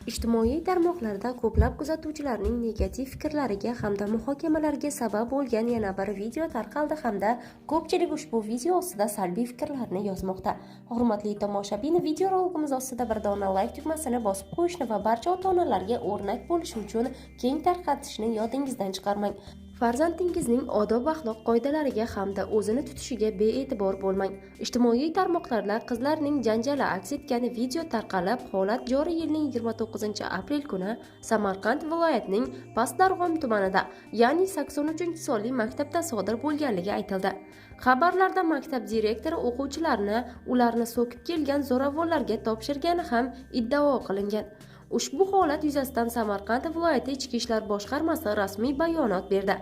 Ijtimoiy tarmoqlarda ko'plab kuzatuvchilarning negativ fikrlariga hamda muhokamalarga sabab bo'lgan yana bir video tarqaldi hamda ko'pchilik ushbu video ostida salbiy fikrlarni yozmoqda. Hurmatli tomoshabin, videorolikimiz ostida bir dona like tugmasini bosib qo'yishni va barcha ota-onalarga o'rnak bo'lishi uchun keng tarqatishni yodingizdan chiqarmang. Farzandingizning odob-axloq qoidalariga hamda o'zini tutishiga bee'tibor bo'lmang. Ijtimoiy tarmoqlarda qizlarning janjali aks etgan video tarqalib, holat joriy yilning 29-aprel kuni Samarqand viloyatining Pastdarg'om tumanida, ya'ni 83-sonli maktabda sodir bo'lganligi aytildi. Xabarlarda maktab direktori o'quvchilarni ularni so'kib kelgan zo'ravonlarga topshirgani ham iddao qilingan. Ushbu holat yuzasidan Samarqand viloyati Ichki ishlar boshqarmasi rasmiy bayonot berdi.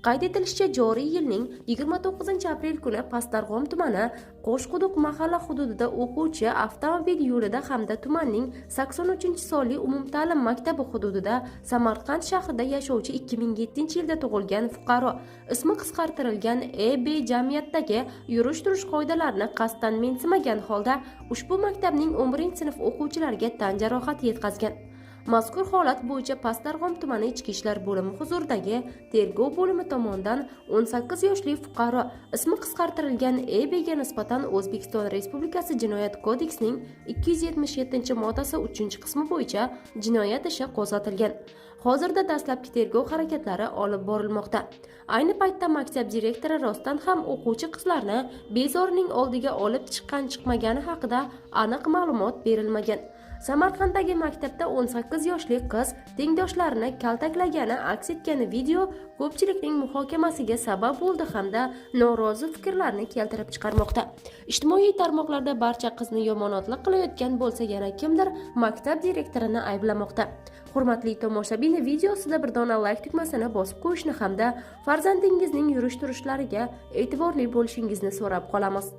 Qayd etilishicha, joriy yilning 29-aprel kuni Pastdarg'om tumani Qo'shquduq mahalla hududida o'quvchi avtomobil yo'lida hamda tumanning 83-sonli umumta'lim maktabi hududida Samarqand shahrida yashovchi 2007-yilda tug'ilgan fuqaro ismi qisqartirilgan EB jamiyatdagi yurish-turish qoidalarini qasddan mensimagan holda ushbu maktabning 11-sinf o'quvchilariga tan jarohati yetkazgan. Mazkur holat bo'yicha Pastdarg'om tumani Ichki ishlar bo'limi huzuridagi tergov bo'limi tomonidan 18 yoshli fuqaro ismi qisqartirilgan EB ga nisbatan O'zbekiston Respublikasi Jinoyat kodeksining 277-moddasi 3-qismi bo'yicha jinoyat ishi qo'zg'atilgan. Hozirda dastlabki tergov harakatlari olib borilmoqda. Ayni paytda maktab direktori rostdan ham o'quvchi qizlarni bezorining oldiga olib chiqqan-chiqmagani haqida aniq ma'lumot berilmagan. Samarqanddagi maktabda 18 yoshli qiz tengdoshlarini kaltaklagani aks etgan video ko'pchilikning muhokamasiga sabab bo'ldi hamda norozi fikrlarni keltirib chiqarmoqda. Ijtimoiy tarmoqlarda barcha qizni yomonotliq qilayotgan bo'lsa, yana kimdir maktab direktorini ayblamoqda. Hurmatli tomoshabin, video ostida bir dona like tugmasini bosib qo'yishni hamda farzandingizning yurish-turishlariga e'tiborli bo'lishingizni so'rab qolamiz.